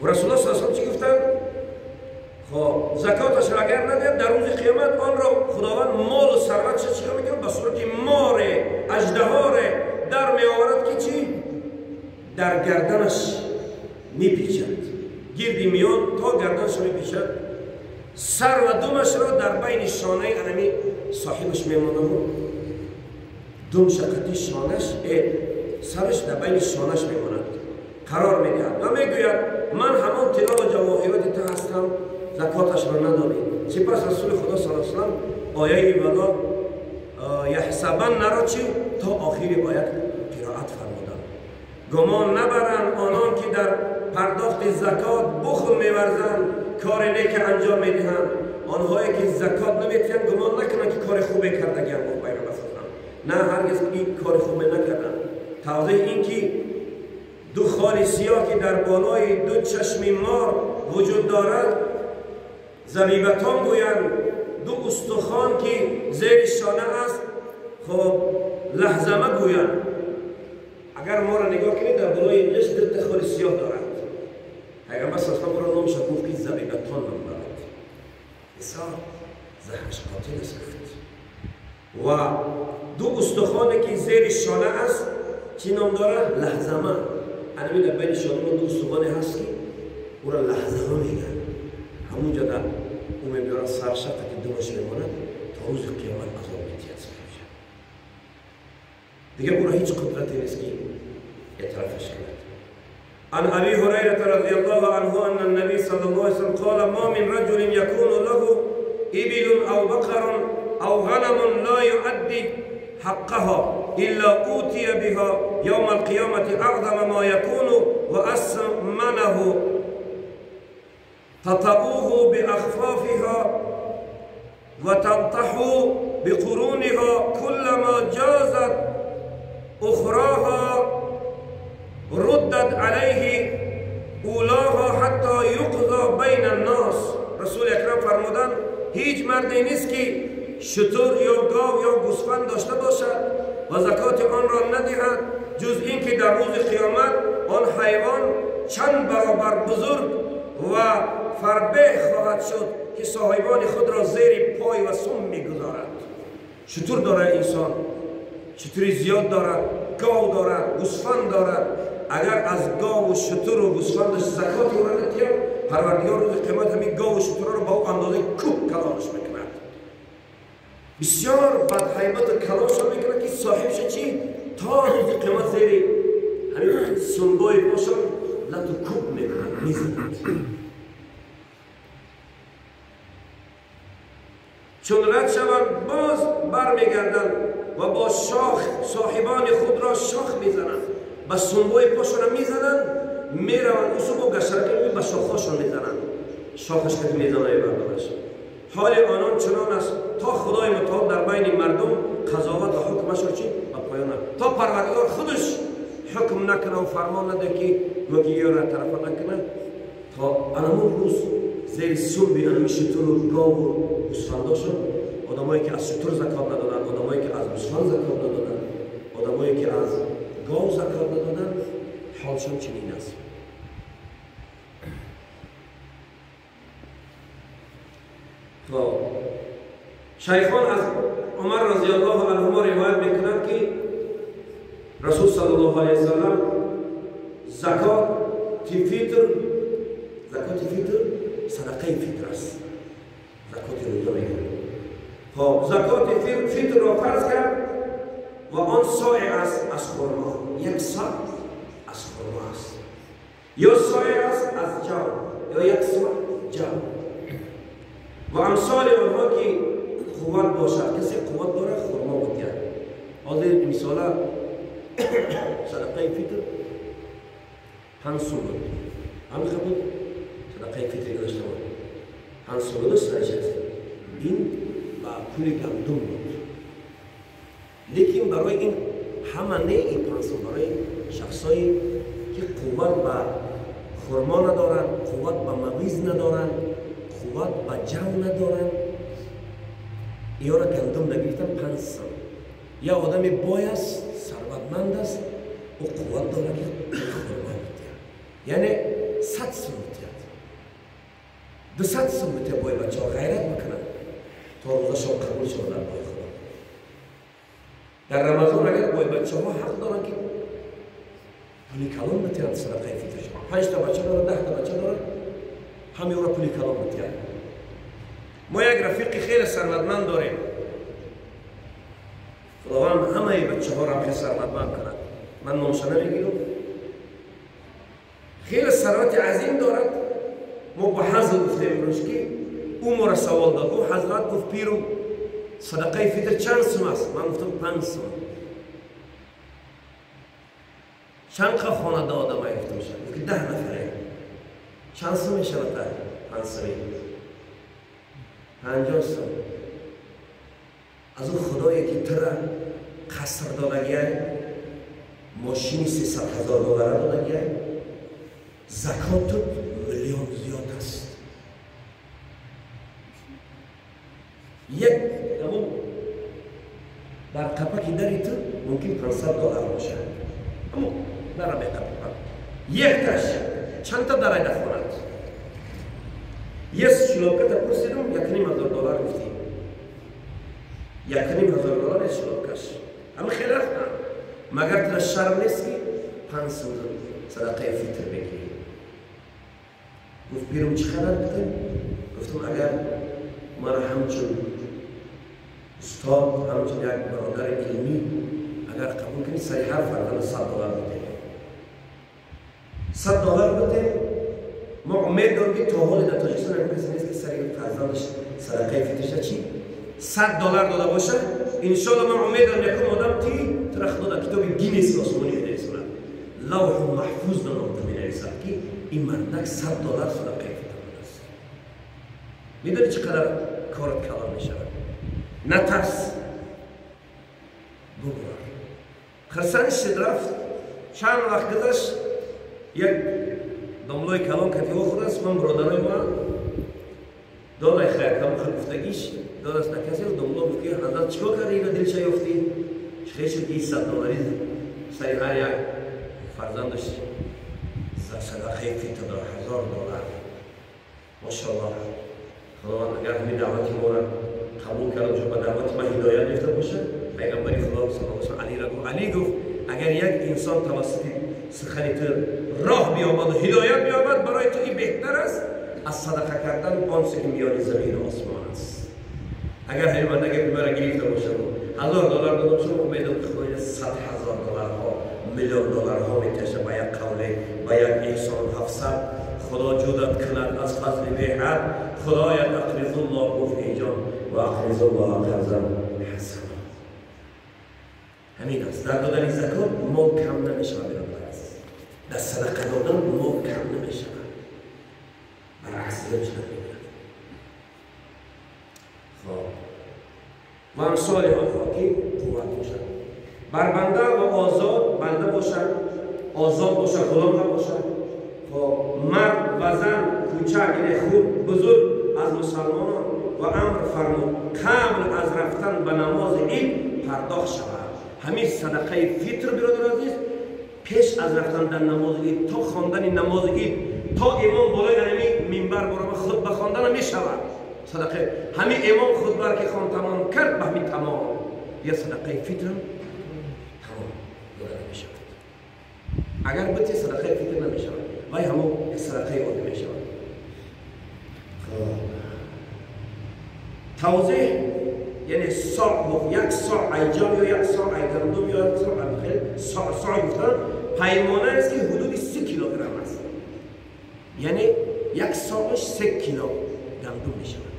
و رسول الله صلی الله علیه و چی گفتن؟ خب زکاتش را اگر ندهد در روز قیامت آن را خداوند مال و ثروتش چیکار میکنه؟ به صورت مار اژدها در می آورد که چی؟ در گردنش میپیچد، گردی میان تا گردنش میپیچد، سر و دمش را در بین شانه انمی صاحبش میمانه و دم شقتی شانش سرش در بین شانش میماند، قرار میدهد و میگوید من همان طلا و جواهرات تو هستم، زکاتش را ندادی. سپس رسول خدا صلی الله علیه و سلم آیه ولا یحسبن را چی تا آخر آیت قرائت فرمودند. گمان نبرند آنان که در پرداخت زکات بخل میورزند کار نیک انجام میدهند. آنهایی که زکات نمیدهند گمان نکنند که کار خوبی کردگی‌اند. گفت پیامبر نه، هرگز این کار خوبی نکردند. تازه اینکه دو خال سیاه که در بالای دو چشم مار وجود دارد زبیبتان گویند، دو استخوان که زیر شانه است خب لحظمه گویند. اگر ما را نگاه کنید در بالای اینجاش دو تا خال سیاه دارد. پیامبر صلی الله علیه و آله نامش گفت که زبیبتان نام دارد. بسیار زهرش قاتل است گفت. و دو استخوانی که زیر شانه است چی نام داره؟ لحظمه. انمی در بین شانه ما دو استخوانی هست که او را لحظمه میگن. همونجا در او میبیارد سرشه که دمش میماند تا روز قیامت عذاب میتید صاحبش. دیگه او را هیچ قدرتی نیست که اعترافش کند. عن أبي هريرة رضي الله عنه أن النبي صلى الله عليه وسلم قال ما من رجل يكون له إبل أو بقر أو غنم لا يؤدي حقها إلا أوتي بها يوم القيامة أعظم ما يكون وأسمنه تطؤه بأخفافها وتنطح بقرونها كلما جازت أخراها ردت عليه اولاها حتی یقضا بین الناس. رسول اکرم فرمودند هیچ مردی نیست که شتر یا گاو یا گوسفند داشته باشد و زکات آن را ندهد جز اینکه در روز قیامت آن حیوان چند برابر بزرگ و فربه خواهد شد که صاحبان خود را زیر پای و سم میگذارد. شتر داره انسان، شتری زیاد دارد، گاو دارد، گوسفند دارد. اگر از گاو و شتر و گوسفندش زکات او را ندهد، پروردگار روز قیامت همین گاو و شتر را با او اندازه کوه کلانش میکند. بسیار بدهیبت و کلانش میکند که صاحبش چی؟ تا روز قیامت زیر همین سنبای پاشان لط و کوب میکند، میزند. چون رد شوند باز برمیگردند و با شاخ صاحبان خود را شاخ میزنند، به سنبای پاشان میزنند، میروند اوسو با گشرکه به شاخهاشان میزنند، شاخش که میزنند بردارش. حال آنان چنان است تا خدای متعال در بین مردم قضاوت و حکمش را چی؟ به پایان، تا پروردگار خودش حکم نکنه و فرمان نده که وگی را طرفه نکنه، تا انمون روز زیر سنب انمی شتر و گاو و گوسفنداشون، آدمایی که از شتر زکات ندادن، آدمایی که از گوسفند زکات ندادن، آدمایی که از گاو زکات ندادن، حالشان چنین است. خب شیخان از عمر رضی الله عنهما روایت میکنند که رسول صلی الله علیه وسلم زکات فطر، زکات فطر صدقه فطر است، زکات روزه میگن. خب زکات فطر را فرض کرد و آن ساع است از خرما، یک ساع از خرما است، یا ساع است از جو، یا یک ساع جو و امثال آنها که قوت باشد. کسی قوت داره خرما بدهد. حاضر مثالا صدقه فطر 5 سوم بود، همین بود صدقه فطر گذاشته بود 5 سوم بود سرش است. این با پول گندم بود، لیکن برای این همه نه، این 5 سوم برای شخصایی که قوت به خرما ندارن، قوت به مویز ندارن، قوت به جو ندارن، اینا را گندم نگرفتن 5 سوم. یا آدم بای است، ثروت ثروتمند است او قوت داره که خرما بده، یعنی 100 سوم بده، 200 سوم بده. بای بچه ها غیرت بکنن تا روزشان قبول شود در بای خدا. در رمضان اگر بای بچه ها حق دارن که پولی کلان بتیان صدقه فطرشان، 5 تا بچه دارن، 10 تا بچه دارن، همه او را پولی کلان بتیان. ما یک رفیق خیلی ثروتمند داریم، خداوند همه بچه ها را هم خیلی ثروتمند کند، من نامش نمیگیرم، خیلی ثروت عظیم دارد. ما با حضرت گفتیم روش که او ما را سوال داد، او حضرت گفت پیرو صدقه فطر چند سوم است؟ من گفتم 5 سوم. چند خانه آدم های گفتم شد؟ گفت 10 نفره. چند سوم میشود؟ 5 سومی 50 سوم. از اون خدایی که تو را قصر دادگیه، ماشین 300,000 دلار دادگیه، زکات میلیون زیاد است. یک همون در قپک دری تو ممکن 500 دلار باشه، اما در به قپک یک تاش چند تا در خونت یه شلوکت پرسیدم 1,500 دلار گفتی، 1,500 دلار شلوکش. اما خیلی رفتم مگر تو شرم نیست که 500 صدقه فطر بگیری؟ گفت بیرون چه خبر بودیم؟ گفتم اگر مرا همچون استاد، همچون یک برادر علمی اگر قبول کنی سری هر فرزند 100 دلار بده، 100 دلار بده. ما امید داریم که تا حال در تاجیکستان هم کسی نیست که سری فرزندش صدقه فطرش چی 100 دلار داده باشه. انشالله من امید دارم یکم آدم تی تر خدا در کتاب گینس آسمانی می‌نویسند، لوح محفوظ در نام می‌نویسد که این مردک 100 دلار صدقه فطر است. میدونی چقدر کارت کلان میشود؟ نترس، ببر. خرسانش شد رفت. چند وقت گذشت یک دملوی کلان کتی خود است. من برادرای ما دادای خیر کم خود گفتگیش داد است کسی و دملو گفت که حضرت چیکار کردی اینو دل چه یافتی؟ چه شد که 100 دلاری سری هر یک فرزندش صدقه فطر داد 1000 دلار. ماشاءالله خداوند اگر همین دعوت ما را قبول کرد و به دعوت ما هدایت یافته باشه. پیغمبر خدا صلی الله علیه و آله علی گفت اگر یک انسان توسط سخن تو راه بیابد و هدایت بیابد برای تو این بهتر است از صدقه کردن آنچه که میان زمین و آسمان است. اگر همین بندگی مرا گرفته باشه و 1000 دلار داده باشه، امیدوارم که خدای 100,000 دلارها، میلیون دلارها میکشه با یک قوله، با یک احسان 700. خدا جودت کند از فضل بهت. خدایت اقرض الله گفت ای جان و اقرض الله قرضا حسنا. همین است. در دادن زکات مال کم نمیشود برادر عزیز، در صدقه دادن مال کم نمیشود، برعکس زیاد شده میبیند. خب و امثال آنها که قوت باشد بر بنده و آزاد، بنده باشد، آزاد باشد، غلام نباشد. خب مرد و زن، کوچک یعنی خرد بزرگ از مسلمانان و امر فرمود قبل از رفتن به نماز عید پرداخت شود. همین صدقه فطر برادر عزیز پیش از رفتن در نماز عید تا خواندن نماز عید تا امام بالای همین منبر برای خطبه خواندن می شود صدقه. همین امام خطبه که خوان تمام کرد به همین تمام یه صدقه فطر تمام داده نمی شود. اگر بتی صدقه فطر نمی شود ولی همون صدقه عادی می شود. توضیح یعنی ساع گفت یک ساع ایجاب یا یک ساع گندم یا یک ساع خیلی ساع ساع گفتن پیمانه است که حدود 3 کیلوگرم است، یعنی یک ساعش 3 کیلو گندم می شود.